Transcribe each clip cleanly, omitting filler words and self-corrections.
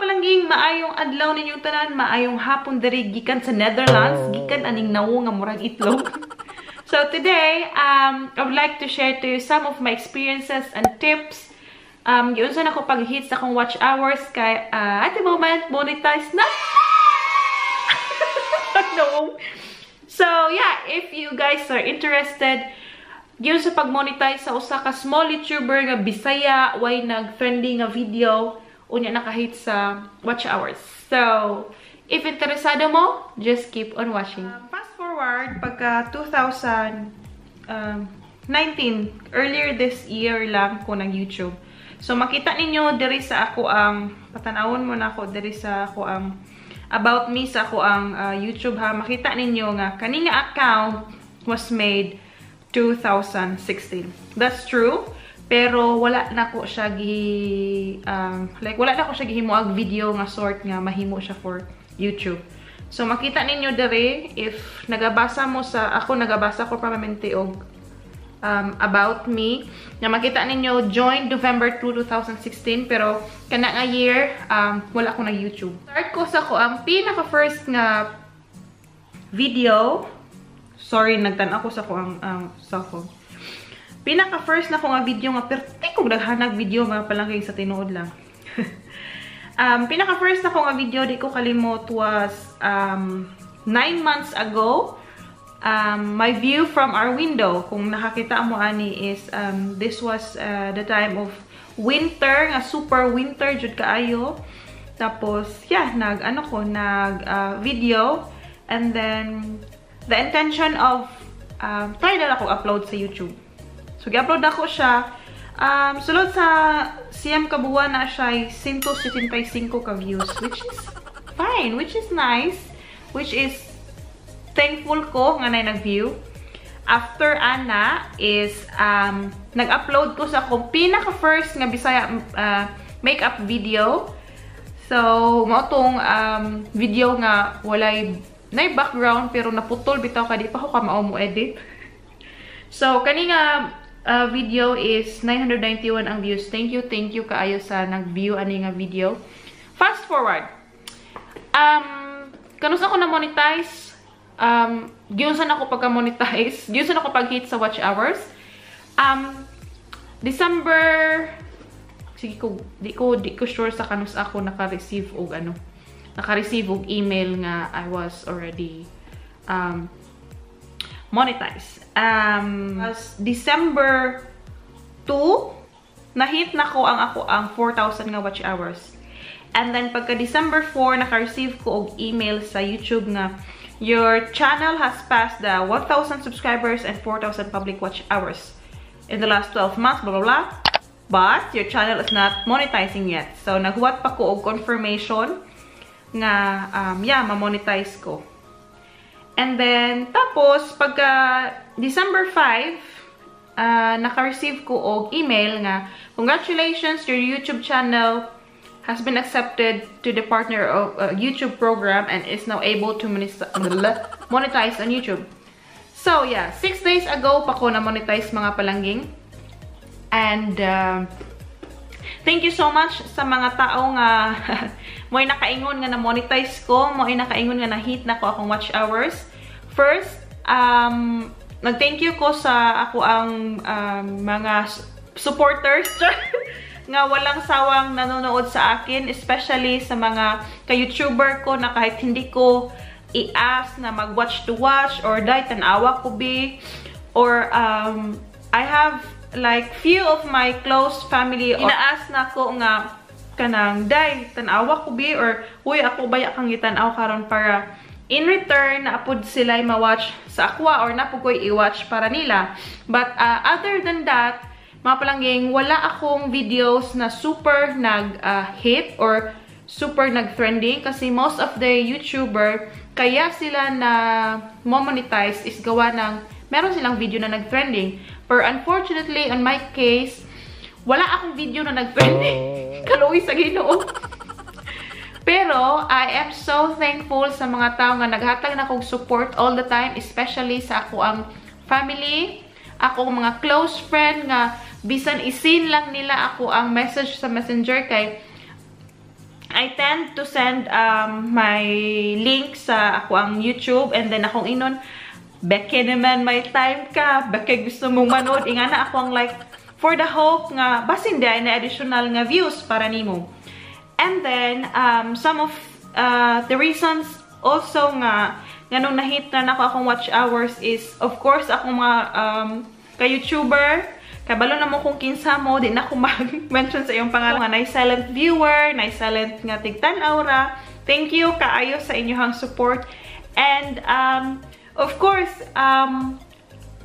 Palangga, maayong adlaw ninyong tanan, maayong hapon diri gikan sa Netherlands, gikan aning nawo nga murag itlog. So today, I would like to share to you some of my experiences and tips. Giunsa nako pag-hit sa akong watch hours kay at the moment monetize na. No. So yeah, if you guys are interested giunsa pag-monetize sa usa ka small YouTuber nga Bisaya, way nag-trending nga video, unya naka-hit sa watch hours. So, if interesado mo, just keep on watching. Fast forward, pagka 2019, earlier this year lang ko nag-YouTube. So, makita ninyo diri sa ako ang, patanawon mo na ako diri sa ako ang about me sa ako ang YouTube ha. Makita ninyo nga, kani nga account was made 2016. That's true. Pero wala na ko siya gi like wala na ko siya gihimo og video nga sort nga mahimo siya for YouTube. So makita ninyo diri, if nagabasa mo sa ako, nagabasa ko permanente og about me nga makita ninyo joined November 2, 2016, pero kana nga year wala ko nag YouTube. Start ko sa ko ang pinaka first nga video. Sorry, nagtan-aw ko sa ko ang cellphone. Pinaka first na ko nga video nga perti kog daghanag video, mga palangga, sa tinuod lang. Pinaka first na ko nga video, di ko kalimot, was 9 months ago. My view from our window. Kung nakakita mo ani is this was the time of winter, nga super winter jud kaayo. Tapos yeah, nag ano ko, nag video, and then the intention of try na ako upload sa YouTube. So, gi-upload ako siya. Sulod sa 9 ka buwan na siya 175 ka views, which is fine, which is nice, which is thankful ko nga na nag-view. After ana is nag-upload ko sa akong pinaka-first nga Bisaya makeup video. So, mao tong video nga walay nay background pero naputol bitaw ka di pa ko kamao mo edit. So, kani nga video is 991 ang views. Thank you kaayo sa nag-view ani nga video. Fast forward. Kanus-a ko na monetize? Giunsa na ako pagka-monetize? Giunsa na ako pag-hit sa watch hours? December, sige ko, di ko sure sa kanus-a ko naka-receive og ano, naka-receive og email nga I was already monetized. As December 2, na-hit na ko ang ako ang 4,000 nga watch hours. And then pagka December 4, naka-receive ko og email sa YouTube nga your channel has passed the 1,000 subscribers and 4,000 public watch hours in the last 12 months, blah, blah, blah. But your channel is not monetizing yet. So, naghuwat pa ko og confirmation nga, yeah, ma-monetize ko. And then, tapos, pagka December 5, naka-receive ko og email nga, "Congratulations, your YouTube channel has been accepted to the partner of YouTube program and is now able to monetize on YouTube." So, yeah, 6 days ago pa ko na-monetize, mga palangga. And thank you so much sa mga tao nga mo'y nakaingon nga na-monetize ko, mo'y nakaingon nga na-hit na ko akong watch hours. First, nag-thank you ko sa ako ang mga supporters nga walang sawang nanonood sa akin, especially sa mga ka-YouTuber ko na kahit hindi ko i-ask na mag-watch to watch or "Day, tanawa ko bi," or I have like few of my close family ina-ask na ko nga kanang "Day, tanawa ko bi," or "Uy, ako baya kang gitanaw karon," para in return naapod sila ma-watch sa akwa or napod ko'y i-watch para nila. But other than that, mga palangga, wala akong videos na super nag-hit or super nag-trending kasi most of the YouTuber, kaya sila na monetize is gawa ng meron silang video na nag-trending. But unfortunately, on my case, wala akong video na nag-trending. Kaluoy sa Ginoo. Pero, I am so thankful sa mga tao nga naghatag na kong support all the time, especially sa ako ang family, ako mga close friend nga bisan i-seen lang nila ako ang message sa Messenger kay I tend to send my link sa akoang YouTube and then akong ingnon, "Beke naman may time ka, beke gusto mong manood," ingana ako ang like, for the hope nga, basin di na additional nga views para nimo. And then, some of the reasons also nga, nganong na-hit na nako akong watch hours is, of course, akong mga ka-YouTuber, kabalo na mo kung kinsa mo, di na ko mag-mention sa iyong pangalan. Nga naay silent viewer, naay silent nga tigtan-aw ra. Thank you kaayo sa inyong support. And, of course,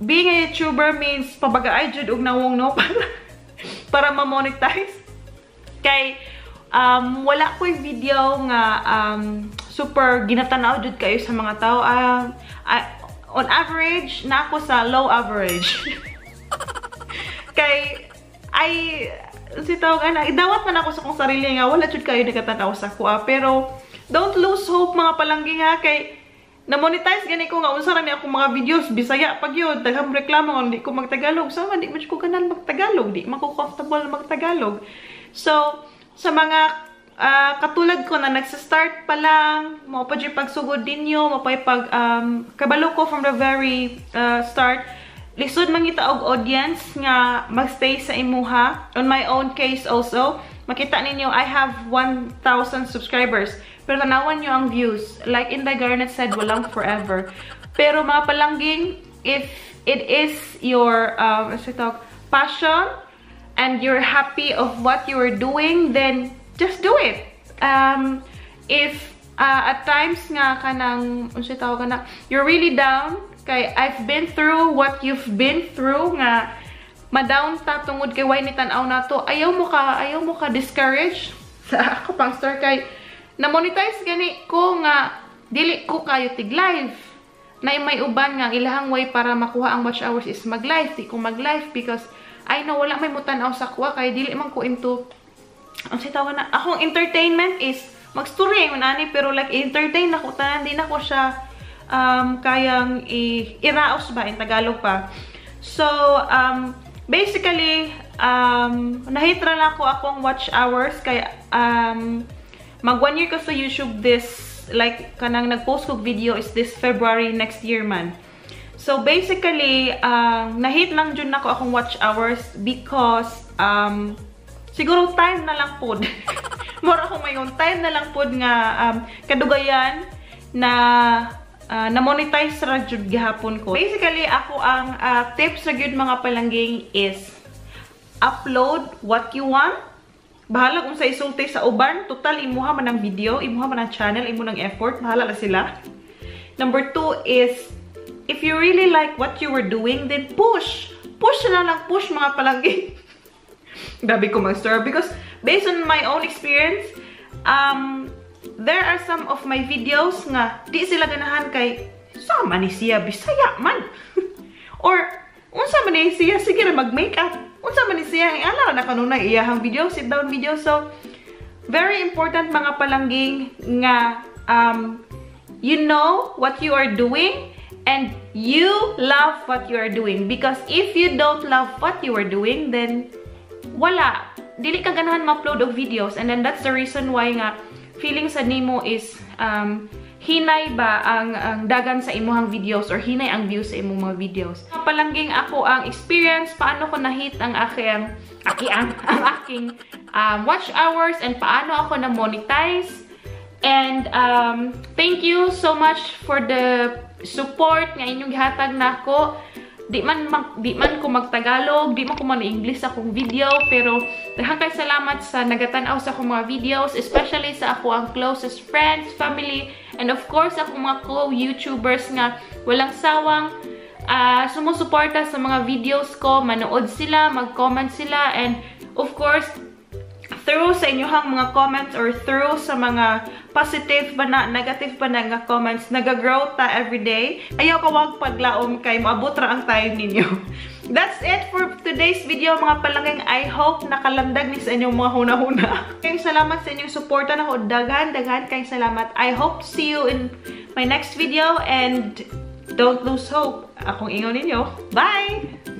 being a YouTuber means pabagaay jud og nawong, no, para ma-monetize. Kay, wala ko'y video nga super ginatanaw jud kayo sa mga tao. On average, na ako sa low average. Kay, ay, si tawag ana, idawat man ako sa kong sarili nga wala jud kayo nagatan-aw sa akoa. Pero, don't lose hope, mga palanggi, ha, kay, na-monetize gani ko nga unsa ra ni akong mga videos, Bisaya pag yun, daghang reklamo nga hindi ko magtagalog. So, hindi man ko ganahan magtagalog, di man ko comfortable magtagalog. So, sa mga katulad ko na nagsa-start pa lang, mao pa jud pagsugod ninyo, mao pa pag kabalo ko from the very start, lisod mangita og audience nga magstay sa imuha. On my own case also, makita ninyo I have 1,000 subscribers. Pero tanawan nyo ang views. Like Inday Garnet said, walang forever. Pero mga palangging, if it is your tawag, passion, and you're happy of what you are doing, then just do it. If at times nga kanang, unsa tawag na, you're really down, kay I've been through what you've been through nga ma-down ta tungod kay way nitanaw nato, ayaw mo ka discourage sa ako pang store kay na-monetize gani ko nga dili ko kayo tig live na may uban nga ang ilahang way para makuha ang watch hours is mag-live. Di ko mag-live because I know wala may mutanaw sa kuha kay dili man ko into ang sa tawag na akong entertainment is magstorya yun ani, pero like entertain ako tanan, di na ko siya kayang iraos ba in Tagalog pa. So, basically, nahit ra na ako akong watch hours kay mag 1 year ko sa YouTube this, like, kanang nag-post ko video is this February next year man. So, basically, nahit lang jud nako akong watch hours because, siguro time na lang pod. Mura ako mayon, time na lang pod nga kadugayan na na-monetize ra jud gihapon ko. Basically, ako ang tips sa gyud, mga palangging, is upload what you want. Bahala kung sa isulti sa uban, total imuha man ang video, imuha man ang channel, imo nang effort, bahala na sila. Number two is, if you really like what you were doing, then push. Push na lang, push, mga palanggi. Grabe ko mag-story because based on my own experience, there are some of my videos nga di sila ganahan kay sama ni siya, Bisaya man. Or unsa man ni siya, sige ra mag-makeup. Unsa man ni siya, ala na kanunay iyahang video, sit down video. So very important, mga palangging, nga you know what you are doing and you love what you are doing, because if you don't love what you are doing, then wala, dili ka ganahan ma-upload og videos, and then that's the reason why nga feeling sa nimo is hinay ba ang dagan sa imuhang videos or hinay ang views sa imong mga videos. Palangging, ako ang experience paano ko na-hit ang aking aki ang aking watch hours and paano ako na monetize. And thank you so much for the support nga inyong gihatag nako. Di man ko magtagalog, di man ko man English akong video, pero daghang kay salamat sa nagatan-aw sa akong mga videos, especially sa ako ang closest friends, family, and of course akong mga co-YouTubers nga walang sawang sumusuporta sa mga videos ko, manood sila, mag-comment sila, and of course through sa inyong mga comments or through sa mga positive ba na, negative ba na nga comments, nagagrow ta everyday. Ayaw ka wag paglaom kay maabot ra ang time ninyo. That's it for today's video, mga palangging. I hope nakalandag ni sa inyong mga huna-huna. Kayong salamat sa inyong suporta nako. Daghan, daghan kayong salamat. I hope to see you in my next video and don't lose hope. Akong ingon ninyo. Bye!